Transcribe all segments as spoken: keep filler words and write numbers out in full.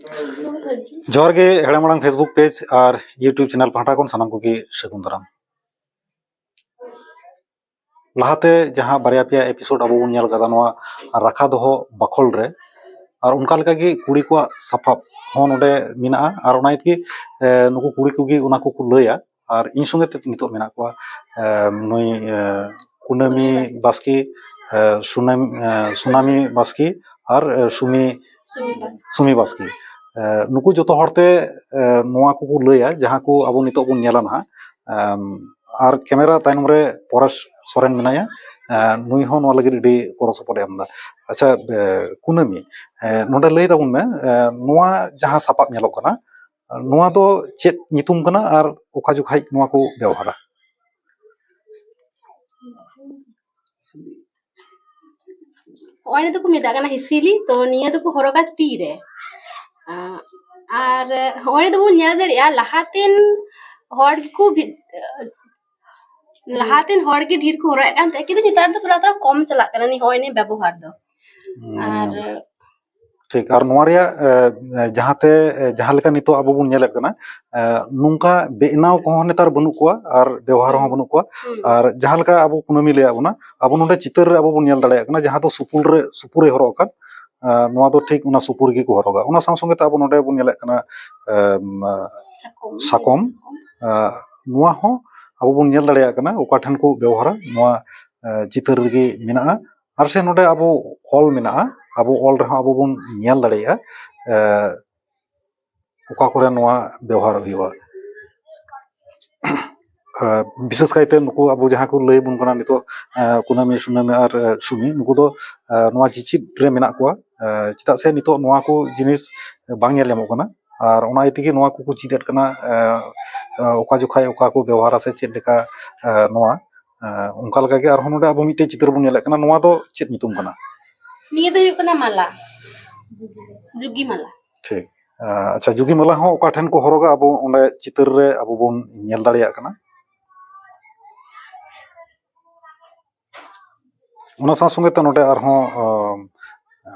ᱡᱚᱦᱟᱨ ᱜᱮ ᱦᱮᱲᱮᱢ ᱟᱲᱟᱝ Facebook page ᱟᱨ YouTube channel ᱯᱟᱦᱴᱟ ᱠᱷᱚᱱ ᱥᱟᱱᱟᱢ ᱠᱚᱜᱮ ᱥᱟᱹᱜᱩᱱ ᱫᱟᱨᱟᱢ᱾ ᱞᱟᱦᱟᱛᱮ ᱡᱟᱦᱟᱸ ᱵᱟᱨᱭᱟ ᱯᱮᱭᱟ episode ᱟᱵᱚ ᱵᱚᱱ ᱧᱮᱞ ᱠᱟᱫᱟ ᱱᱚᱣᱟ ᱨᱟᱠᱷᱟ ᱫᱚᱦᱚ ᱵᱟᱠᱷᱚᱞ ᱨᱮ, ᱟᱨ ᱚᱱᱠᱟ ᱞᱮᱠᱟᱜᱮ ᱠᱩᱲᱤ ᱠᱚᱣᱟᱜ ᱥᱟᱯᱟᱵ ᱦᱚᱸ ᱱᱚᱰᱮ ᱢᱮᱱᱟᱜᱼᱟ᱾ ᱟᱨ ᱚᱱᱟ ᱤᱭᱟᱹᱛᱮ, ᱮ, ᱱᱩᱠᱩ ᱠᱩᱲᱤ ᱠᱚᱜᱮ ᱚᱱᱟ ᱠᱚᱠᱚ ᱞᱟᱹᱭᱟ᱾ ᱟᱨ ᱤᱧ ᱥᱚᱸᱜᱮ ᱛᱮ ᱱᱤᱛᱚᱜ ᱢᱮᱱᱟᱜ ᱠᱚᱣᱟ, ᱮ, ᱱᱩᱭ, ᱮ, ᱠᱩᱱᱟᱹᱢᱤ ᱵᱟᱥᱠᱮ, ᱮ, ᱥᱩᱱᱟᱢ-, ᱮ, ᱥᱩᱱᱟᱢᱤ ᱵᱟᱥᱠᱮ ᱟᱨ, ᱮ, ᱥᱩᱢᱤ, ᱥᱩᱢᱤ ᱵᱟᱥᱠᱮ᱾ ᱥᱩᱢᱤ ᱵᱟᱥᱠᱮ᱾ ᱮ, ᱱᱩᱠᱩ ᱡᱚᱛᱚ ᱦᱚᱲᱛᱮ, ᱮ, ᱱᱚᱣᱟ ᱠᱚᱠᱚ ᱞᱟᱹᱭᱟ, ᱡᱟᱦᱟᱸ ᱠᱚ ᱟᱵᱚ ᱱᱤᱛᱚᱜ ᱵᱚᱱ ᱧᱮᱞᱟ ᱱᱟᱦᱟᱜ᱾ ᱮᱢ, ᱟᱨ ᱠᱮᱢᱮᱨᱟ ᱛᱟᱭᱱᱚᱢ ᱨᱮ ᱯᱚᱨᱮᱥ ᱥᱚᱨᱮᱱ ᱢᱮᱱᱟᱭᱟ, ᱮ, ᱱᱩᱭ ᱦᱚᱸ ᱱᱚᱣᱟ ᱞᱟᱹᱜᱤᱫ ᱟᱹᱰᱤ ᱜᱚᱲᱚ ᱥᱚᱯᱚᱦᱚᱫ ᱮ ᱮᱢ ᱮᱫᱟ᱾ ᱟᱪᱪᱷᱟ, ᱮ, ᱠᱩᱱᱟᱹᱢᱤ, ᱮ, ᱱᱚᱰᱮ ᱞᱟᱹᱭ ᱛᱟᱵᱚᱱ ᱢᱮ, ᱮ, ᱱᱚᱣᱟ ᱡᱟᱦᱟᱸ ᱥᱟᱯᱟᱵ ᱧᱮᱞᱚᱜ ᱠᱟᱱᱟ, ᱱᱚᱣᱟ ᱫᱚ ᱪᱮᱫ ᱧᱩᱛᱩᱢ ᱠᱟᱱᱟ ᱟᱨ ᱚᱠᱟ ᱡᱚᱠᱷᱟᱡ ᱱᱚᱣᱟ ᱠᱚ ᱵᱮᱣᱦᱟᱨᱟ? ᱦᱚᱸᱜᱼᱚᱭ ᱱᱤᱭᱟᱹ ᱫᱚᱠᱚ ᱢᱮᱛᱟᱜ ᱠᱟᱱᱟ ᱦᱤᱥᱤᱞᱤ, ᱛᱚ ᱱᱤᱭᱟᱹ ᱫᱚᱠᱚ ᱦᱚᱨᱚᱜᱟ ᱛᱤ ᱨᱮ᱾ ᱟᱨ ᱦᱚᱸᱜᱼᱚᱭ ᱫᱚᱵᱚᱱ ᱧᱮᱞ ᱫᱟᱲᱮᱭᱟᱜᱼᱟ, ᱞᱟᱦᱟᱛᱮᱱ ᱦᱚᱲ ᱜᱮᱠᱚ ᱵᱷᱤ-, ᱞᱟᱦᱟᱛᱮᱱ ᱦᱚᱲ ᱜᱮ ᱰᱷᱮᱨ ᱠᱚ ᱦᱚᱨᱚᱜ ᱮᱫ ᱠᱟᱱ ᱛᱟᱦᱮᱸᱫ, ᱠᱤᱱᱛᱩ ᱱᱮᱛᱟᱨ ᱫᱚ ᱛᱷᱚᱲᱟ ᱛᱷᱚᱲᱟ ᱠᱚᱢ ᱪᱟᱞᱟᱜ ᱠᱟᱱᱟ ᱱᱤᱭᱟᱹ ᱦᱚᱸᱜᱼᱚᱭ ᱱᱤᱭᱟᱹ ᱵᱮᱵᱚᱦᱟᱨ ᱫᱚ᱾ ᱟᱨ ᱴᱷᱤᱠ᱾ ᱟᱨ ᱱᱚᱣᱟ ᱨᱮᱭᱟᱜ, ᱮ, ᱡᱟᱦᱟᱸᱛᱮ, ᱮ, ᱡᱟᱦᱟᱸ ᱞᱮᱠᱟ ᱱᱤᱛᱚᱜ ᱟᱵᱚ ᱵᱚᱱ ᱧᱮᱞᱮᱫ ᱠᱟᱱᱟ, ᱮ, ᱱᱚᱝᱠᱟ ᱵᱮᱱᱟᱣ ᱠᱚᱦᱚᱸ ᱱᱮᱛᱟᱨ ᱵᱟᱹᱱᱩᱜ ᱠᱚᱣᱟ ᱟᱨ ᱵᱮᱣᱦᱟᱨ ᱦᱚᱸ ᱦᱩᱸ᱾ ᱵᱟᱹᱱᱩᱜ ᱠᱚᱣᱟ᱾ ᱦᱩᱸ᱾ ᱟᱨ ᱡᱟᱦᱟᱸ ᱞᱮᱠᱟ ᱟᱵᱚ ᱠᱩᱱᱟᱹᱢᱤ ᱞᱟᱹᱭᱟᱫ ᱵᱚᱱᱟ, ᱟᱵᱚ ᱱᱚᱰᱮ ᱪᱤᱛᱟᱹᱨ ᱨᱮ ᱟᱵᱚ ᱵᱚᱱ ᱧᱮᱞ ᱫᱟᱲᱮᱭᱟᱜ ᱠᱟᱱᱟ, ᱡᱟᱦᱟᱸ ᱫᱚ ᱥᱩᱯᱩᱨ ᱨᱮ, ᱥᱩᱯᱩᱨᱮ ᱦᱚᱨᱚᱜ ᱟᱠᱟᱫ, ᱮ, ᱱᱚᱣᱟ ᱫᱚ ᱴᱷᱤᱠ ᱚᱱᱟ ᱥᱩᱯᱩᱨ ᱜᱮᱠᱚ ᱦᱚᱨᱚᱜᱟ᱾ ᱚᱱᱟ ᱥᱟᱶ ᱥᱚᱸᱜᱮ ᱛᱮ ᱟᱵᱚ ᱱᱚᱰᱮ ᱵᱚᱱ ᱧᱮᱞᱮᱫ ᱠᱟᱱᱟ, ᱮᱢ, ᱥᱟᱠᱚᱢ᱾ ᱥᱟᱠᱚᱢ᱾ ᱥᱟᱠᱚᱢ᱾ ᱮ, ᱱᱚᱣᱟ ᱦᱚᱸ ᱟᱵᱚ ᱵᱚᱱ ᱧᱮᱞ ᱫᱟᱲᱮᱭᱟᱜ ᱠᱟᱱᱟ ᱚᱠᱟ ᱴᱷᱮᱱ ᱠᱚ ᱵᱮᱣᱦᱟᱨᱟ, ᱱᱚᱣᱟ, ᱮ, ᱪᱤᱛᱟᱹᱨ ᱨᱮᱜᱮ ᱢᱮᱱᱟᱜᱼᱟ᱾ ᱟᱨ ᱥᱮ ᱱᱚᱰᱮ ᱟᱵᱚ ᱚᱞ ᱢᱮᱱᱟᱜᱼᱟ, ᱟᱵᱚ ᱚᱞ ᱨᱮᱦᱚᱸ ᱟᱵᱚ ᱵᱚᱱ ᱧᱮᱞ ᱫᱟᱲᱮᱭᱟᱜᱼᱟ, ᱮ, ᱚᱠᱟ ᱠᱚᱨᱮ ᱱᱚᱣᱟ ᱵᱮᱣᱦᱟᱨ ᱦᱩᱭᱩᱜᱼᱟ᱾ ᱮ, ᱵᱤᱥᱮᱥ ᱠᱟᱭᱛᱮ ᱱᱩᱠᱩ ᱟᱵᱚ ᱡᱟᱦᱟᱸ ᱠᱚ ᱞᱟᱹᱭ ᱟᱵᱚᱱ ᱠᱟᱱᱟ ᱱᱤᱛᱚᱜ, ᱮ, ᱠᱩᱱᱟᱹᱢᱤ, ᱥᱩᱱᱟᱹᱢᱤ ᱟᱨ, ᱮ, ᱥᱩᱢᱤ, ᱱᱩᱠᱩ ᱫᱚ, ᱮ, ᱱᱚᱣᱟ ᱪᱤᱪᱤᱫ ᱨᱮ ᱢᱮᱱᱟᱜ ᱠᱚᱣᱟ᱾ ᱮ, ᱪᱮᱫᱟᱜ ᱥᱮ ᱱᱤᱛᱚᱜ ᱱᱚᱣᱟ ᱠᱚ ᱡᱤᱱᱤᱥ ᱵᱟᱝ ᱧᱮᱞ ᱧᱟᱢᱚᱜ ᱠᱟᱱᱟ, ᱟᱨ ᱚᱱᱟ ᱤᱭᱟᱹ ᱛᱮᱜᱮ ᱱᱚᱣᱟ ᱠᱚᱠᱚ ᱪᱮᱫ ᱮᱫ ᱠᱟᱱᱟ, ᱮ, ᱮ, ᱚᱠᱟ ᱡᱚᱠᱷᱟᱡ ᱚᱠᱟ ᱠᱚ ᱵᱮᱣᱦᱟᱨᱟ ᱥᱮ ᱪᱮᱫ ᱞᱮᱠᱟ, ᱮ, ᱱᱚᱣᱟ᱾ ᱮ, ᱚᱱᱠᱟ ᱞᱮᱠᱟᱜᱮ ᱟᱨᱦᱚᱸ ᱱᱚᱰᱮ ᱟᱵᱚ ᱢᱤᱫᱴᱮᱡ ᱪᱤᱛᱟᱹᱨ ᱵᱚᱱ ᱧᱮᱞᱮᱫ ᱠᱟᱱᱟ, ᱱᱚᱣᱟ ᱫᱚ ᱪᱮᱫ ᱧᱩᱛᱩᱢ ᱠᱟᱱᱟ? ᱱᱤᱭᱟᱹ ᱫᱚ ᱦᱩᱭᱩᱜ ᱠᱟᱱᱟ ᱢᱟᱞᱟ, ᱡᱩᱜᱤ ᱢᱟᱞᱟ᱾ ᱴᱷᱤᱠ᱾ ᱮ, ᱟᱪᱪᱷᱟ, ᱡᱩᱜᱤ ᱢᱟᱞᱟ ᱦᱚᱸ ᱚᱠᱟ ᱴᱷᱮᱱ ᱠᱚ ᱦᱚᱨᱚᱜᱟ, ᱟᱵᱚ ᱚᱸᱰᱮ ᱪᱤᱛᱟᱹᱨ ᱨᱮ ᱟᱵᱚ ᱵᱚᱱ ᱧᱮᱞ ᱫᱟᱲᱮᱭᱟᱜ ᱠᱟᱱᱟ᱾ ᱚᱱᱟ ᱥᱟᱶ ᱥᱚᱸᱜᱮ ᱛᱮ ᱱᱚᱰᱮ ᱟᱨᱦᱚᱸ, ᱮ,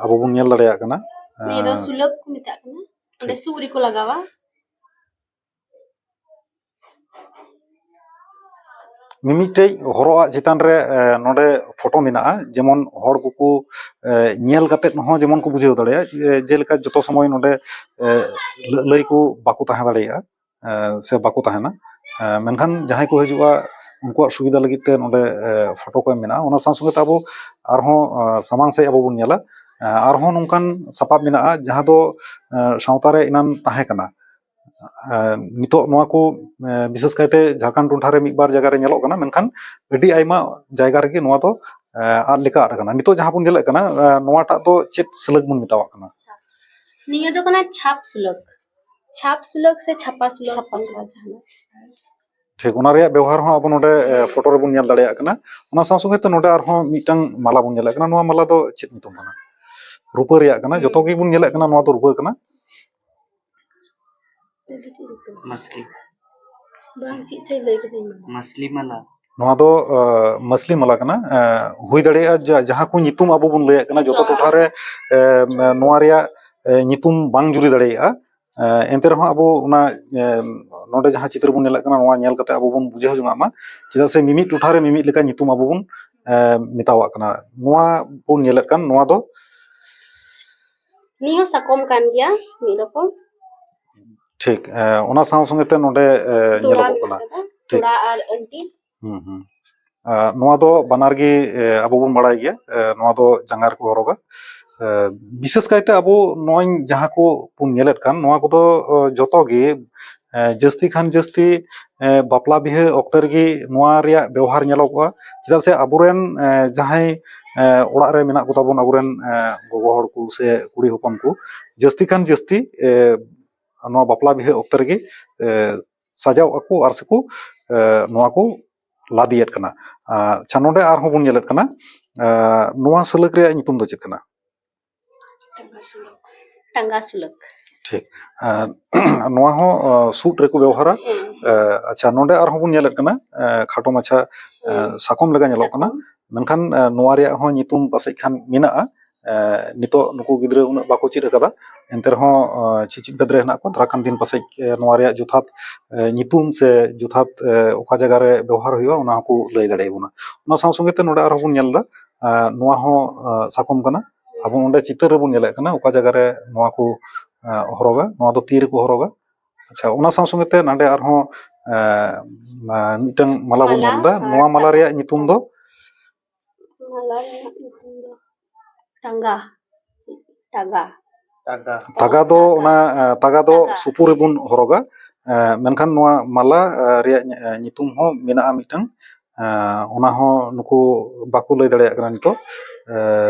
ᱟᱵᱚ ᱵᱚᱱ ᱧᱮᱞ ᱫᱟᱲᱮᱭᱟᱜ ᱠᱟᱱᱟ᱾ ᱱᱤᱭᱟᱹ ᱫᱚ ᱮ, ᱥᱩᱞᱟᱹᱠ ᱠᱚ ᱢᱮᱛᱟᱜ ᱠᱟᱱᱟ᱾ ᱚᱸᱰᱮ ᱥᱩᱫ ᱨᱮᱠᱚ ᱞᱟᱜᱟᱣᱟ᱾ ᱢᱤᱢᱤᱫᱴᱮᱡ ᱦᱚᱨᱚᱜ ᱟᱜ ᱪᱮᱛᱟᱱ ᱨᱮ ᱱᱚᱰᱮ ᱯᱷᱳᱴᱳ ᱢᱮᱱᱟᱜᱼᱟ, ᱡᱮᱢᱚᱱ ᱦᱚᱲ ᱠᱚᱠᱚ ᱧᱮᱞ ᱠᱟᱛᱮ ᱦᱚᱸ ᱡᱮᱢᱚᱱ ᱠᱚ ᱵᱩᱡᱷᱟᱹᱣ ᱫᱟᱲᱮᱭᱟᱜᱼᱟ᱾ ᱡᱮᱞᱮᱠᱟ ᱡᱚᱛᱚ ᱥᱚᱢᱚᱭ ᱱᱚᱰᱮ ᱞᱟᱹᱞᱟᱹᱭ ᱠᱚ ᱵᱟᱠᱚ ᱛᱟᱦᱮᱸ ᱫᱟᱲᱮᱭᱟᱜᱼᱟ ᱥᱮ ᱵᱟᱠᱚ ᱛᱟᱦᱮᱱᱟ᱾ ᱢᱮᱱᱠᱷᱟᱱ ᱡᱟᱦᱟᱸᱭ ᱠᱚ ᱦᱤᱡᱩᱜᱼᱟ, ᱩᱱᱠᱩᱣᱟᱜ ᱥᱩᱵᱤᱫᱷᱟ ᱞᱟᱹᱜᱤᱫ ᱛᱮ ᱱᱚᱰᱮ ᱯᱷᱳᱴᱳ ᱠᱚ ᱮᱢ ᱢᱮᱱᱟᱜᱼᱟ᱾ ᱚᱱᱟ ᱥᱟᱶ ᱥᱚᱸᱜᱮ ᱛᱮ ᱟᱵᱚ ᱟᱨᱦᱚᱸ ᱥᱟᱢᱟᱝ ᱥᱮᱫ ᱟᱵᱚ ᱵᱚᱱ ᱧᱮᱞᱟ, ᱟᱨᱦᱚᱸ ᱱᱚᱝᱠᱟᱱ ᱥᱟᱯᱟᱵ ᱢᱮᱱᱟᱜᱼᱟ ᱡᱟᱦᱟᱸ ᱫᱚ ᱥᱟᱶᱛᱟ ᱨᱮ ᱮᱱᱟᱱ ᱛᱟᱦᱮᱸ ᱠᱟᱱᱟ᱾ ᱱᱤᱛᱚᱜ ᱱᱚᱣᱟ ᱠᱚ ᱵᱤᱥᱮᱥ ᱠᱟᱭᱛᱮ ᱡᱷᱟᱲᱠᱷᱚᱸᱰ ᱴᱚᱴᱷᱟ ᱨᱮ ᱢᱤᱫ ᱵᱟᱨ ᱡᱟᱭᱜᱟ ᱨᱮ ᱧᱮᱞᱚᱜ ᱠᱟᱱᱟ, ᱢᱮᱱᱠᱷᱟᱱ ᱟᱹᱰᱤ ᱟᱭᱢᱟ ᱡᱟᱭᱜᱟ ᱨᱮᱜᱮ ᱱᱚᱣᱟ ᱫᱚ ᱟᱫ ᱞᱮᱠᱟ ᱟᱫ ᱟᱠᱟᱱᱟ᱾ ᱱᱤᱛᱚᱜ ᱡᱟᱦᱟᱸ ᱵᱚᱱ ᱧᱮᱞᱮᱫ ᱠᱟᱱᱟ, ᱱᱚᱣᱟᱴᱟᱜ ᱫᱚ ᱪᱮᱫ ᱥᱩᱞᱟᱹᱠ ᱵᱚᱱ ᱢᱮᱛᱟᱣᱟᱜ ᱠᱟᱱᱟ? ᱱᱤᱭᱟᱹ ᱫᱚ ᱠᱟᱱᱟ ᱪᱷᱟᱯ ᱥᱩᱞᱟᱹᱠ᱾ ᱪᱷᱟᱯ ᱥᱩᱞᱟᱹᱠ ᱥᱮ ᱪᱷᱟᱯᱟ ᱥᱩᱞᱟᱹᱠ, ᱪᱷᱟᱯᱟ ᱥᱩᱞᱟᱹᱠ᱾ ᱚᱱᱠᱟ ᱡᱟᱦᱟᱱᱟᱜ᱾ ᱴᱷᱤᱠ, ᱚᱱᱟ ᱨᱮᱭᱟᱜ ᱵᱮᱣᱦᱟᱨ ᱦᱚᱸ ᱟᱵᱚ ᱱᱚᱰᱮ ᱯᱷᱳᱴᱳ ᱨᱮᱵᱚᱱ ᱧᱮᱞ ᱫᱟᱲᱮᱭᱟᱜ ᱠᱟᱱᱟ᱾ ᱚᱱᱟ ᱥᱟᱶ ᱥᱚᱸᱜᱮ ᱛᱮ ᱱᱚᱰᱮ ᱟᱨᱦᱚᱸ ᱢᱤᱫᱴᱟᱝ ᱢᱟᱞᱟ ᱵᱚᱱ ᱧᱮᱞᱮᱫ ᱠᱟᱱᱟ᱾ ᱱᱚᱣᱟ ᱢᱟᱞᱟ ᱫᱚ ᱪᱮᱫ ᱧᱩᱛᱩᱢ ᱠᱟᱱᱟ? ᱨᱩᱯᱟᱹ ᱨᱮᱭᱟᱜ ᱠᱟᱱᱟ᱾ ᱡᱚᱛᱚ ᱜᱮᱵᱚᱱ ᱧᱮᱞᱮᱫ ᱠᱟᱱᱟ, ᱱᱚᱣᱟ ᱫᱚ ᱨᱩᱯᱟᱹ ᱠᱟᱱᱟ᱾ ᱢᱟᱥᱞᱤ᱾ ᱵᱟᱝ, ᱪᱮᱫ ᱪᱚᱭ ᱞᱟᱹᱭ ᱠᱮᱫᱟᱹᱧ᱾ ᱢᱟᱥᱞᱤ ᱢᱟᱞᱟ᱾ ᱱᱚᱣᱟ ᱫᱚ ᱢᱟᱥᱞᱤ ᱢᱟᱞᱟ ᱠᱟᱱᱟ᱾ ᱦᱩᱭ ᱫᱟᱲᱮᱭᱟᱜᱼᱟ ᱡᱟᱦᱟᱸ ᱠᱚ ᱧᱩᱛᱩᱢ ᱟᱵᱚ ᱵᱚᱱ ᱞᱟᱹᱭᱟᱜ ᱠᱟᱱᱟ, ᱡᱚᱛᱚ ᱴᱚᱴᱷᱟ ᱨᱮ ᱱᱚᱣᱟ ᱨᱮᱭᱟᱜ ᱧᱩᱛᱩᱢ ᱵᱟᱝ ᱡᱩᱨᱤ ᱫᱟᱲᱮᱭᱟᱜᱼᱟ᱾ ᱮᱱᱛᱮ ᱨᱮᱦᱚᱸ ᱟᱵᱚ ᱚᱱᱟ ᱱᱚᱰᱮ ᱡᱟᱦᱟᱸ ᱪᱤᱛᱟᱹᱨ ᱵᱚᱱ ᱧᱮᱞᱮᱫ ᱠᱟᱱᱟ, ᱱᱚᱣᱟ ᱧᱮᱞ ᱠᱟᱛᱮ ᱟᱵᱚ ᱵᱚᱱ ᱵᱩᱡᱷᱟᱹᱣ ᱡᱚᱝᱟᱜ ᱢᱟ᱾ ᱪᱮᱫᱟᱜ ᱥᱮ ᱢᱤᱢᱤᱫ ᱴᱚᱴᱷᱟ ᱨᱮ ᱢᱤᱢᱤᱫ ᱞᱮᱠᱟ ᱧᱩᱛᱩᱢ ᱟᱵᱚ ᱵᱚᱱ ᱢᱮᱛᱟᱣᱟᱜ ᱠᱟᱱᱟ᱾ ᱱᱚᱣᱟ ᱵᱚᱱ ᱧᱮᱞᱮᱫ ᱠᱟᱱ, ᱱᱚᱣᱟ ᱫᱚ ᱱᱤᱭᱟᱹ ᱦᱚᱸ ᱥᱟᱠᱚᱢ ᱠᱟᱱ ᱜᱮᱭᱟ ᱢᱤᱫ ᱨᱚᱠᱚᱢ᱾ ᱴᱷᱤᱠ, ᱚᱱᱟ ᱥᱟᱶ ᱥᱚᱸᱜᱮ ᱛᱮ ᱱᱚᱰᱮ ᱧᱮᱞᱚᱜᱚᱜ ᱠᱟᱱᱟ᱾ ᱴᱷᱤᱠ᱾ ᱛᱚᱲᱟ ᱟᱨ ᱟᱹᱱᱴᱤ᱾ ᱦᱩᱸ, ᱦᱩᱸ᱾ ᱱᱚᱣᱟ ᱫᱚ ᱵᱟᱱᱟᱨ ᱜᱮ ᱟᱵᱚ ᱵᱚᱱ ᱵᱟᱲᱟᱭ ᱜᱮᱭᱟ, ᱱᱚᱣᱟ ᱫᱚ ᱡᱟᱸᱜᱟ ᱨᱮᱠᱚ ᱦᱚᱨᱚᱜᱟ᱾ ᱵᱤᱥᱮᱥ ᱠᱟᱭᱛᱮ ᱟᱵᱚ ᱱᱚᱜᱼᱚᱭ ᱡᱟᱦᱟᱸ ᱠᱚ ᱵᱚᱱ ᱧᱮᱞᱮᱫ ᱠᱟᱱ, ᱱᱚᱣᱟ ᱠᱚᱫᱚ ᱡᱚᱛᱚ ᱜᱮ ᱡᱟᱹᱥᱛᱤ ᱠᱷᱟᱱ ᱡᱟᱹᱥᱛᱤ ᱵᱟᱯᱞᱟ ᱵᱤᱦᱟᱹ ᱚᱠᱛᱮ ᱨᱮᱜᱮ ᱱᱚᱣᱟ ᱨᱮᱭᱟᱜ ᱵᱮᱣᱦᱟᱨ ᱧᱮᱞᱚᱜᱚᱜᱼᱟ᱾ ᱪᱮᱫᱟᱜ ᱥᱮ ᱟᱵᱚᱨᱮᱱ ᱡᱟᱦᱟᱸᱭ ᱚᱲᱟᱜ ᱨᱮ ᱢᱮᱱᱟᱜ ᱠᱚᱛᱟ ᱵᱚᱱ, ᱟᱵᱚᱨᱮᱱ ᱜᱚᱜᱚ ᱦᱚᱲ ᱠᱚ ᱥᱮ ᱠᱩᱲᱤ ᱦᱚᱯᱚᱱ ᱠᱚ, ᱡᱟᱹᱥᱛᱤ ᱠᱷᱟᱱ ᱡᱟᱹᱥᱛᱤ ᱱᱚᱣᱟ ᱵᱟᱯᱞᱟ ᱵᱤᱦᱟᱹ ᱚᱠᱛᱮ ᱨᱮᱜᱮ ᱥᱟᱡᱟᱣ ᱟᱠᱚ ᱟᱨ ᱥᱮᱠᱚ ᱱᱚᱣᱟ ᱠᱚ ᱞᱟᱫᱮᱭᱮᱫ ᱠᱟᱱᱟ᱾ ᱟᱪᱪᱷᱟ, ᱱᱚᱰᱮ ᱟᱨᱦᱚᱸ ᱵᱚᱱ ᱧᱮᱞᱮᱫ ᱠᱟᱱᱟ, ᱱᱚᱣᱟ ᱥᱩᱞᱟᱹᱠ ᱨᱮᱭᱟᱜ ᱧᱩᱛᱩᱢ ᱫᱚ ᱪᱮᱫ ᱠᱟᱱᱟ? ᱴᱟᱸᱜᱟ ᱥᱩᱞᱟᱹᱠ᱾ ᱴᱟᱸᱜᱟ ᱥᱩᱞᱟᱹᱠ᱾ ᱴᱷᱤᱠ᱾ ᱱᱚᱣᱟ ᱦᱚᱸ ᱥᱩᱫ ᱨᱮᱠᱚ ᱵᱮᱣᱦᱟᱨᱟ᱾ ᱟᱪᱪᱷᱟ, ᱱᱚᱰᱮ ᱟᱨᱦᱚᱸ ᱵᱚᱱ ᱧᱮᱞᱮᱫ ᱠᱟᱱᱟ, ᱠᱷᱟᱴᱚ ᱢᱟᱪᱷᱟ ᱥᱟᱠᱚᱢ ᱞᱮᱠᱟ ᱧᱮᱞᱚᱜ ᱠᱟᱱᱟ, ᱢᱮᱱᱠᱷᱟᱱ ᱱᱚᱣᱟ ᱨᱮᱭᱟᱜ ᱦᱚᱸ ᱧᱩᱛᱩᱢ ᱯᱟᱥᱮᱡ ᱠᱷᱟᱱ ᱢᱮᱱᱟᱜᱼᱟ᱾ ᱱᱤᱛᱚᱜ ᱱᱩᱠᱩ ᱜᱤᱫᱽᱨᱟᱹ ᱩᱱᱟᱹᱜ ᱵᱟᱠᱚ ᱪᱮᱫ ᱟᱠᱟᱫᱟ, ᱮᱱᱛᱮ ᱨᱮᱦᱚᱸ ᱪᱮᱪᱮᱫ ᱵᱷᱮᱫ ᱨᱮ ᱦᱮᱱᱟᱜ ᱠᱚᱣᱟ᱾ ᱫᱟᱨᱟ ᱠᱟᱱ ᱫᱤᱱ ᱯᱟᱥᱮᱡ ᱱᱚᱣᱟ ᱨᱮᱭᱟᱜ ᱡᱚᱛᱷᱟᱛ ᱧᱩᱛᱩᱢ ᱥᱮ ᱡᱚᱛᱷᱟᱛ ᱚᱠᱟ ᱡᱟᱭᱜᱟ ᱨᱮ ᱵᱮᱣᱦᱟᱨ ᱦᱩᱭᱩᱜᱼᱟ, ᱚᱱᱟ ᱦᱚᱸᱠᱚ ᱞᱟᱹᱭ ᱫᱟᱲᱮᱭᱟᱵᱚᱱᱟ᱾ ᱚᱱᱟ ᱥᱟᱶ ᱥᱚᱸᱜᱮ ᱛᱮ ᱱᱚᱰᱮ ᱟᱨᱦᱚᱸ ᱵᱚᱱ ᱧᱮᱞ ᱮᱫᱟ, ᱱᱚᱣᱟ ᱦᱚᱸ ᱥᱟᱠᱚᱢ ᱠᱟᱱᱟ᱾ ᱟᱵᱚ ᱱᱚᱰᱮ ᱪᱤᱛᱟᱹᱨ ᱨᱮᱵᱚᱱ ᱧᱮᱞᱮᱫ ᱠᱟᱱᱟ ᱚᱠᱟ ᱡᱟᱭᱜᱟ ᱨᱮ ᱱᱚᱣᱟ ᱠᱚ ᱦᱚᱨᱚᱜᱟ, ᱱᱚᱣᱟ ᱫᱚ ᱛᱤ ᱨᱮᱠᱚ ᱦᱚᱨᱚᱜᱟ᱾ ᱟᱪᱪᱷᱟ, ᱚᱱᱟ ᱥᱟᱶ ᱥᱚᱸᱜᱮ ᱛᱮ ᱱᱚᱰᱮ ᱟᱨᱦᱚᱸ ᱢᱤᱫᱴᱟᱝ ᱢᱟᱞᱟ ᱵᱚᱱ ᱧᱮᱞ ᱮᱫᱟ᱾ ᱱᱚᱣᱟ ᱢᱟᱞᱟ ᱨᱮᱭᱟᱜ ᱧᱩᱛᱩᱢ ᱫᱚ? ᱢᱟᱞᱟ ᱨᱮᱱᱟᱜ ᱧᱩᱛᱩᱢ ᱫᱚ ᱴᱟᱸᱜᱟ᱾ ᱴᱟᱜᱟ᱾ ᱴᱟᱜᱟ᱾ ᱛᱟᱜᱟ ᱫᱚ ᱚᱱᱟ ᱛᱟᱜᱟ ᱫᱚ ᱥᱩᱯᱩ ᱨᱮᱵᱚᱱ ᱦᱚᱨᱚᱜᱟ᱾ ᱢᱮᱱᱠᱷᱟᱱ ᱱᱚᱣᱟ ᱢᱟᱞᱟ ᱨᱮᱭᱟᱜ ᱧᱩᱛᱩᱢ ᱦᱚᱸ ᱢᱮᱱᱟᱜᱼᱟ ᱢᱤᱫᱴᱟᱝ᱾ ᱚᱱᱟ ᱦᱚᱸ ᱱᱩᱠᱩ ᱵᱟᱠᱚ ᱞᱟᱹᱭ ᱫᱟᱲᱮᱭᱟᱜ ᱠᱟᱱᱟ ᱱᱤᱛᱚᱜ᱾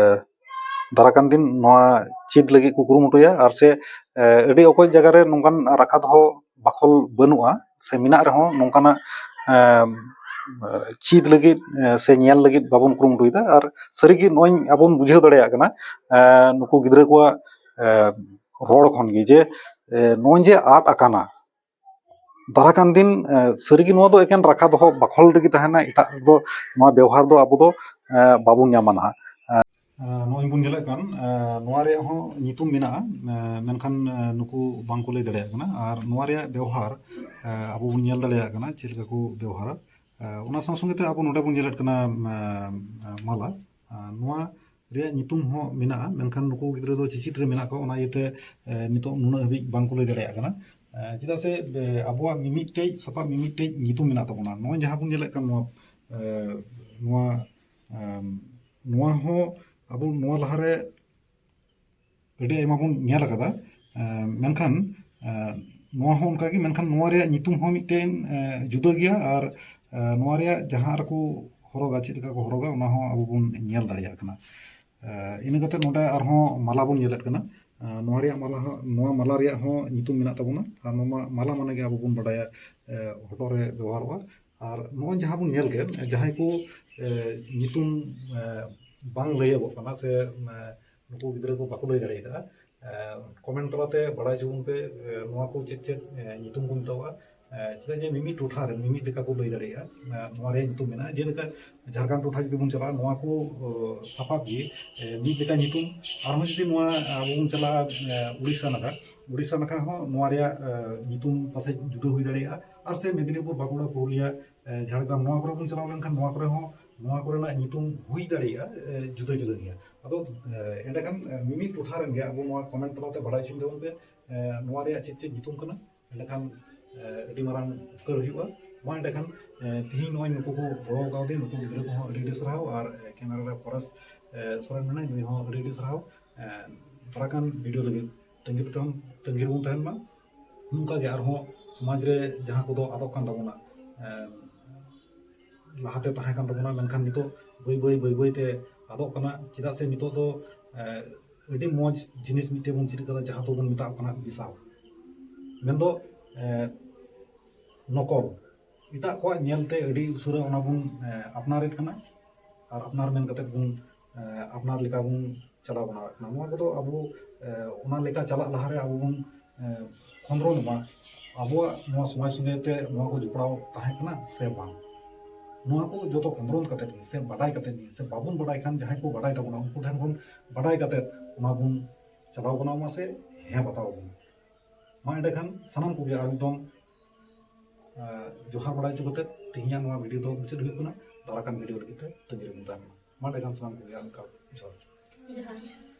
ᱫᱟᱨᱟ ᱠᱟᱱ ᱫᱤᱱ ᱱᱚᱣᱟ ᱪᱮᱫ ᱞᱟᱹᱜᱤᱫ ᱠᱚ ᱠᱩᱨᱩᱢᱩᱴᱩᱭᱟ, ᱟᱨ ᱥᱮ ᱟᱹᱰᱤ ᱚᱠᱚᱡ ᱡᱟᱭᱜᱟ ᱨᱮ ᱱᱚᱝᱠᱟᱱ ᱨᱟᱠᱷᱟ ᱫᱚᱦᱚ ᱵᱟᱠᱷᱳᱞ ᱵᱟᱹᱱᱩᱜᱼᱟ ᱥᱮ ᱢᱮᱱᱟᱜ ᱨᱮᱦᱚᱸ ᱱᱚᱝᱠᱟᱱᱟᱜ ᱪᱮᱫ ᱞᱟᱹᱜᱤᱫ ᱥᱮ ᱧᱮᱞ ᱞᱟᱹᱜᱤᱫ ᱵᱟᱵᱚᱱ ᱠᱩᱨᱩᱢᱩᱴᱩᱭᱮᱫᱟ᱾ ᱟᱨ ᱥᱟᱹᱨᱤᱜᱮ ᱱᱚᱜᱼᱚᱭ ᱟᱵᱚ ᱵᱚᱱ ᱵᱩᱡᱷᱟᱹᱣ ᱫᱟᱲᱮᱭᱟᱜ ᱠᱟᱱᱟ ᱱᱩᱠᱩ ᱜᱤᱫᱽᱨᱟᱹ ᱠᱚᱣᱟᱜ ᱨᱚᱲ ᱠᱷᱚᱱ ᱜᱮ ᱡᱮ ᱱᱚᱜᱼᱚᱭ ᱡᱮ ᱟᱫ ᱟᱠᱟᱱᱟ, ᱫᱟᱨᱟ ᱠᱟᱱ ᱫᱤᱱ ᱥᱟᱹᱨᱤᱜᱮ ᱱᱚᱣᱟ ᱫᱚ ᱮᱠᱮᱱ ᱨᱟᱠᱷᱟ ᱫᱚᱦᱚ ᱵᱟᱠᱷᱳᱞ ᱨᱮᱜᱮ ᱛᱟᱦᱮᱱᱟ, ᱮᱴᱟᱜ ᱫᱚ ᱱᱚᱣᱟ ᱵᱮᱣᱦᱟᱨ ᱫᱚ ᱟᱵᱚ ᱫᱚ ᱵᱟᱵᱚᱱ ᱧᱟᱢᱟ ᱱᱟᱦᱟᱜ᱾ ᱱᱚᱜᱼᱚᱭ ᱵᱚᱱ ᱧᱮᱞᱮᱫ ᱠᱟᱱ ᱱᱚᱣᱟ ᱨᱮᱭᱟᱜ ᱦᱚᱸ ᱧᱩᱛᱩᱢ ᱢᱮᱱᱟᱜᱼᱟ, ᱢᱮᱱᱠᱷᱟᱱ ᱱᱩᱠᱩ ᱵᱟᱝᱠᱚ ᱞᱟᱹᱭ ᱫᱟᱲᱮᱭᱟᱜ ᱠᱟᱱᱟ᱾ ᱟᱨ ᱱᱚᱣᱟ ᱨᱮᱭᱟᱜ ᱵᱮᱣᱦᱟᱨ ᱟᱵᱚ ᱵᱚᱱ ᱧᱮᱞ ᱫᱟᱲᱮᱭᱟᱜ ᱠᱟᱱᱟ ᱪᱮᱫ ᱞᱮᱠᱟ ᱠᱚ ᱵᱮᱣᱦᱟᱨᱟ᱾ ᱚᱱᱟ ᱥᱟᱶ ᱥᱚᱸᱜᱮ ᱛᱮ ᱟᱵᱚ ᱱᱚᱰᱮ ᱵᱚᱱ ᱧᱮᱞᱮᱫ ᱠᱟᱱᱟ ᱢᱟᱞᱟ᱾ ᱱᱚᱣᱟ ᱨᱮᱭᱟᱜ ᱧᱩᱛᱩᱢ ᱦᱚᱸ ᱢᱮᱱᱟᱜᱼᱟ, ᱢᱮᱱᱠᱷᱟᱱ ᱱᱩᱠᱩ ᱜᱤᱫᱽᱨᱟᱹ ᱫᱚ ᱪᱮᱪᱮᱫ ᱨᱮ ᱢᱮᱱᱟᱜ ᱠᱚᱣᱟ, ᱚᱱᱟ ᱤᱭᱟᱹᱛᱮ ᱱᱤᱛᱚᱜ ᱱᱩᱱᱟᱹᱜ ᱦᱟᱹᱵᱤᱡ ᱵᱟᱝᱠᱚ ᱞᱟᱹᱭ ᱫᱟᱲᱮᱭᱟᱜ ᱠᱟᱱᱟ᱾ ᱪᱮᱫᱟᱜ ᱥᱮ ᱟᱵᱚᱣᱟᱜ ᱢᱤᱢᱤᱫᱴᱮᱡ ᱥᱟᱯᱟᱵ ᱢᱤᱢᱤᱫᱴᱮᱡ ᱧᱩᱛᱩᱢ ᱢᱮᱱᱟᱜ ᱛᱟᱵᱚᱱᱟ᱾ ᱱᱚᱜᱼᱚᱭ ᱡᱟᱦᱟᱸ ᱵᱚᱱ ᱧᱮᱞᱮᱫ ᱠᱟᱱ ᱱᱚᱣᱟ ᱱᱚᱣᱟ ᱱᱚᱣᱟ ᱦᱚᱸ ᱟᱵᱚ ᱱᱚᱣᱟ ᱞᱟᱦᱟᱨᱮ ᱟᱹᱰᱤ ᱟᱭᱢᱟ ᱵᱚᱱ ᱧᱮᱞ ᱟᱠᱟᱫᱟ᱾ ᱢᱮᱱᱠᱷᱟᱱ ᱱᱚᱣᱟ ᱦᱚᱸ ᱚᱱᱠᱟᱜᱮ, ᱢᱮᱱᱠᱷᱟᱱ ᱱᱚᱣᱟ ᱨᱮᱭᱟᱜ ᱧᱩᱛᱩᱢ ᱦᱚᱸ ᱢᱤᱫᱴᱮᱱ ᱡᱩᱫᱟᱹ ᱜᱮᱭᱟ᱾ ᱟᱨ ᱱᱚᱣᱟ ᱨᱮᱭᱟᱜ ᱡᱟᱦᱟᱸ ᱨᱮᱠᱚ ᱦᱚᱨᱚᱜᱟ, ᱪᱮᱫ ᱞᱮᱠᱟ ᱠᱚ ᱦᱚᱨᱚᱜᱟ, ᱚᱱᱟ ᱦᱚᱸ ᱟᱵᱚ ᱵᱚᱱ ᱧᱮᱞ ᱫᱟᱲᱮᱭᱟᱜ ᱠᱟᱱᱟ᱾ ᱤᱱᱟᱹ ᱠᱟᱛᱮ ᱱᱚᱰᱮ ᱟᱨᱦᱚᱸ ᱢᱟᱞᱟ ᱵᱚᱱ ᱧᱮᱞᱮᱫ ᱠᱟᱱᱟ᱾ ᱱᱚᱣᱟ ᱨᱮᱭᱟᱜ ᱢᱟᱞᱟ ᱦᱚᱸ, ᱱᱚᱣᱟ ᱢᱟᱞᱟ ᱨᱮᱭᱟᱜ ᱦᱚᱸ ᱧᱩᱛᱩᱢ ᱢᱮᱱᱟᱜ ᱛᱟᱵᱚᱱᱟ᱾ ᱟᱨ ᱱᱚᱣᱟ ᱢᱟᱞᱟ ᱢᱟᱱᱮ ᱜᱮ ᱟᱵᱚ ᱵᱚᱱ ᱵᱟᱰᱟᱭᱟ ᱦᱚᱴᱚᱜ ᱨᱮ ᱵᱮᱣᱦᱟᱨᱚᱜᱼᱟ᱾ ᱟᱨ ᱱᱚᱜᱼᱚᱭ ᱡᱟᱦᱟᱸ ᱵᱚᱱ ᱧᱮᱞ ᱠᱮᱫ, ᱡᱟᱦᱟᱸᱭ ᱠᱚ ᱧᱩᱛᱩᱢ ᱵᱟᱝ ᱞᱟᱹᱭᱟᱹᱜᱚᱜ ᱠᱟᱱᱟ ᱥᱮ ᱱᱩᱠᱩ ᱜᱤᱫᱽᱨᱟᱹ ᱠᱚ ᱵᱟᱠᱚ ᱞᱟᱹᱭ ᱫᱟᱲᱮ ᱠᱟᱫᱟ, ᱠᱚᱢᱮᱱᱴ ᱛᱟᱞᱟᱛᱮ ᱵᱟᱲᱟᱭ ᱦᱚᱪᱚ ᱵᱚᱱ ᱯᱮ, ᱱᱚᱣᱟ ᱠᱚ ᱪᱮᱫ ᱪᱮᱫ ᱧᱩᱛᱩᱢ ᱠᱚ ᱢᱮᱛᱟᱣᱟᱜᱼᱟ᱾ ᱮ, ᱪᱮᱫᱟᱜ ᱡᱮ ᱢᱤᱢᱤᱫ ᱴᱚᱴᱷᱟ ᱨᱮ ᱢᱤᱢᱤᱫ ᱞᱮᱠᱟ ᱠᱚ ᱞᱟᱹᱭ ᱫᱟᱲᱮᱭᱟᱜᱼᱟ, ᱮ, ᱱᱚᱣᱟ ᱨᱮᱭᱟᱜ ᱧᱩᱛᱩᱢ ᱢᱮᱱᱟᱜᱼᱟ᱾ ᱡᱮᱞᱮᱠᱟ ᱡᱷᱟᱲᱜᱨᱟᱢ ᱴᱚᱴᱷᱟ ᱡᱩᱫᱤ ᱵᱚᱱ ᱪᱟᱞᱟᱜᱼᱟ, ᱱᱚᱣᱟ ᱠᱚ, ᱚ, ᱥᱟᱯᱟᱵ ᱜᱮ, ᱮ, ᱢᱤᱫ ᱞᱮᱠᱟ ᱧᱩᱛᱩᱢ᱾ ᱟᱨᱦᱚᱸ ᱡᱩᱫᱤ ᱱᱚᱣᱟ ᱟᱵᱚ ᱵᱚᱱ ᱪᱟᱞᱟᱜᱼᱟ, ᱮ, ᱩᱲᱤᱥᱥᱟ ᱱᱟᱠᱷᱟ, ᱩᱲᱤᱥᱥᱟ ᱱᱟᱠᱷᱟ ᱦᱚᱸ ᱱᱚᱣᱟ ᱨᱮᱭᱟᱜ, ᱮ, ᱧᱩᱛᱩᱢ ᱯᱟᱥᱮᱡ ᱡᱩᱫᱟᱹ ᱦᱩᱭ ᱫᱟᱲᱮᱭᱟᱜᱼᱟ᱾ ᱟᱨ ᱥᱮ ᱢᱮᱫᱽᱱᱤᱯᱩᱨ, ᱵᱟᱸᱠᱩᱲᱟ, ᱯᱩᱨᱩᱞᱤᱭᱟ, ᱮ, ᱡᱷᱟᱲᱜᱨᱟᱢ, ᱱᱚᱣᱟ ᱠᱚᱨᱮ ᱵᱚᱱ ᱪᱟᱞᱟᱣ ᱞᱮᱱᱠᱷᱟᱱ ᱱᱚᱣᱟ ᱠᱚᱨᱮ ᱦᱚᱸ, ᱱᱚᱣᱟ ᱠᱚᱨᱮᱱᱟᱜ ᱧᱩᱛᱩᱢ ᱦᱩᱭ ᱫᱟᱲᱮᱭᱟᱜᱼᱟ, ᱮ, ᱡᱩᱫᱟᱹ ᱡᱩᱫᱟᱹ ᱜᱮᱭᱟ᱾ ᱟᱫᱚ, ᱮ, ᱮᱸᱰᱮᱠᱷᱟᱱ, ᱮ, ᱢᱤᱢᱤᱫ ᱴᱚᱴᱷᱟ ᱨᱮᱱ ᱜᱮ ᱟᱵᱚ ᱱᱚᱣᱟ comment ᱛᱟᱞᱟᱛᱮ ᱵᱟᱲᱟᱭ ᱦᱚᱪᱚᱧ ᱛᱟᱵᱚᱱ ᱯᱮ, ᱮ, ᱱᱚᱣᱟ ᱨᱮᱭᱟᱜ ᱪᱮᱫ ᱪᱮᱫ ᱧᱩᱛᱩᱢ ᱠᱟᱱᱟ᱾ ᱮᱸᱰᱮᱠᱷᱟᱱ, ᱮ, ᱟᱹᱰᱤ ᱢᱟᱨᱟᱝ ᱩᱯᱠᱟᱹᱨ ᱦᱩᱭᱩᱜᱼᱟ᱾ ᱢᱟ ᱮᱸᱰᱮᱠᱷᱟᱱ, ᱮ, ᱛᱮᱦᱮᱧ ᱱᱚᱜᱼᱚᱭ ᱱᱩᱠᱩ ᱠᱚ ᱜᱚᱲᱚ ᱠᱟᱣᱫᱤᱧ, ᱱᱩᱠᱩ ᱜᱤᱫᱽᱨᱟᱹ ᱠᱚᱦᱚᱸ ᱟᱹᱰᱤ ᱟᱹᱰᱤ ᱥᱟᱨᱦᱟᱣ, ᱟᱨ, ᱮ, camera ᱨᱮ ᱯᱚᱨᱮᱥ, ᱮ, ᱥᱚᱨᱮᱱ ᱢᱮᱱᱟᱭ, ᱱᱩᱭ ᱦᱚᱸ ᱟᱹᱰᱤ ᱟᱹᱰᱤ ᱥᱟᱨᱦᱟᱣ᱾ ᱮ, ᱫᱟᱨᱟᱭ ᱠᱟᱱ video ᱞᱟᱹᱜᱤᱫ ᱛᱟᱺᱜᱤ ᱛᱟᱭᱚᱢ, ᱛᱟᱺᱜᱤ ᱨᱮᱵᱚᱱ ᱛᱟᱦᱮᱱ ᱢᱟ᱾ ᱱᱚᱝᱠᱟ ᱜᱮ ᱟᱨᱦᱚᱸ ᱥᱚᱢᱟᱡᱽ ᱨᱮ ᱡᱟᱦᱟᱸ ᱠᱚᱫᱚ ᱟᱫᱚᱜ ᱠᱟᱱ ᱛᱟᱵᱚᱱᱟ, ᱮ, ᱞᱟᱦᱟᱛᱮ ᱛᱟᱦᱮᱸ ᱠᱟᱱ ᱛᱟᱵᱚᱱᱟ, ᱢᱮᱱᱠᱷᱟᱱ ᱱᱤᱛᱚᱜ ᱵᱟᱹᱭ ᱵᱟᱹᱭ, ᱵᱟᱹᱭ ᱵᱟᱹᱭ ᱛᱮ ᱟᱫᱚᱜ ᱠᱟᱱᱟ᱾ ᱪᱮᱫᱟᱜ ᱥᱮ ᱱᱤᱛᱚᱜ ᱫᱚ, ᱮ, ᱟᱹᱰᱤ ᱢᱚᱡᱽ ᱡᱤᱱᱤᱥ ᱢᱤᱫᱴᱮᱱ ᱵᱚᱱ ᱪᱮᱫ ᱠᱟᱫᱟ, ᱡᱟᱦᱟᱸ ᱫᱚᱵᱚᱱ ᱢᱮᱛᱟᱜ ᱠᱟᱱᱟ ᱵᱮᱥᱟᱣ, ᱢᱮᱱᱫᱚ, ᱮ, ᱱᱚᱠᱚᱞ᱾ ᱮᱴᱟᱜ ᱠᱚᱣᱟᱜ ᱧᱮᱞᱛᱮ ᱟᱹᱰᱤ ᱩᱥᱟᱹᱨᱟ ᱚᱱᱟ ᱵᱚᱱ, ᱮ, ᱟᱯᱱᱟᱨᱮᱫ ᱠᱟᱱᱟ, ᱟᱨ ᱟᱯᱱᱟᱨ ᱢᱮᱱ ᱠᱟᱛᱮᱫ ᱵᱚᱱ, ᱮ, ᱟᱯᱱᱟᱨ ᱞᱮᱠᱟ ᱵᱚᱱ ᱪᱟᱞᱟᱣ ᱵᱟᱱᱟᱣᱮᱫ ᱠᱟᱱᱟ᱾ ᱱᱚᱣᱟ ᱠᱚᱫᱚ ᱟᱵᱚ, ᱮ, ᱚᱱᱟ ᱞᱮᱠᱟ ᱪᱟᱞᱟᱜ ᱞᱟᱦᱟᱨᱮ ᱟᱵᱚ ᱵᱚᱱ, ᱮ, ᱠᱷᱚᱸᱫᱽᱨᱚᱱ ᱢᱟ, ᱟᱵᱚᱣᱟᱜ ᱱᱚᱣᱟ ᱥᱚᱢᱟᱡᱽ ᱥᱚᱸᱜᱮ ᱛᱮ ᱱᱚᱣᱟ ᱠᱚ ᱡᱚᱯᱲᱟᱣ ᱛᱟᱦᱮᱸ ᱠᱟᱱᱟ ᱥᱮ ᱵᱟᱝ᱾ ᱱᱚᱣᱟ ᱠᱚ ᱡᱚᱛᱚ ᱠᱷᱚᱸᱫᱽᱨᱚᱱ ᱠᱟᱛᱮᱫ ᱜᱮ ᱥᱮ ᱵᱟᱰᱟᱭ ᱠᱟᱛᱮᱫ ᱜᱮ, ᱥᱮ ᱵᱟᱵᱚᱱ ᱵᱟᱰᱟᱭ ᱠᱷᱟᱱ ᱡᱟᱦᱟᱸᱭ ᱠᱚ ᱵᱟᱰᱟᱭ ᱛᱟᱵᱚᱱᱟ ᱩᱱᱠᱩ ᱴᱷᱮᱱ ᱠᱷᱚᱱ ᱵᱟᱰᱟᱭ ᱠᱟᱛᱮᱫ ᱚᱱᱟ ᱵᱚᱱ ᱪᱟᱞᱟᱣ ᱵᱟᱱᱟᱣ ᱢᱟ ᱥᱮ ᱦᱮᱸ ᱵᱟᱛᱟᱣ ᱵᱚᱱ᱾ ᱢᱟ ᱮᱸᱰᱮᱠᱷᱟᱱ ᱥᱟᱱᱟᱢ ᱠᱚᱜᱮ ᱟᱨ ᱢᱤᱫ ᱫᱚᱢ, ᱮ, ᱡᱚᱦᱟᱨ ᱵᱟᱲᱟᱭ ᱦᱚᱪᱚ ᱠᱟᱛᱮᱫ ᱛᱮᱦᱮᱧᱟᱜ ᱱᱚᱣᱟ video ᱫᱚ ᱢᱩᱪᱟᱹᱫ ᱦᱩᱭᱩᱜ ᱠᱟᱱᱟ᱾ ᱫᱟᱨᱟᱭ ᱠᱟᱱ video ᱞᱟᱹᱜᱤᱫ ᱛᱮ ᱛᱟᱺᱜᱤ ᱨᱮᱵᱚᱱ ᱛᱟᱦᱮᱱ ᱢᱟ᱾ ᱢᱟ ᱮᱸᱰᱮᱠᱷᱟᱱ ᱥᱟᱱᱟᱢ ᱠᱚᱜᱮ ᱟᱨ ᱢᱤᱫ ᱫᱷᱟᱣ ᱡᱚᱦᱟᱨ᱾ ᱡᱚᱦᱟᱨ᱾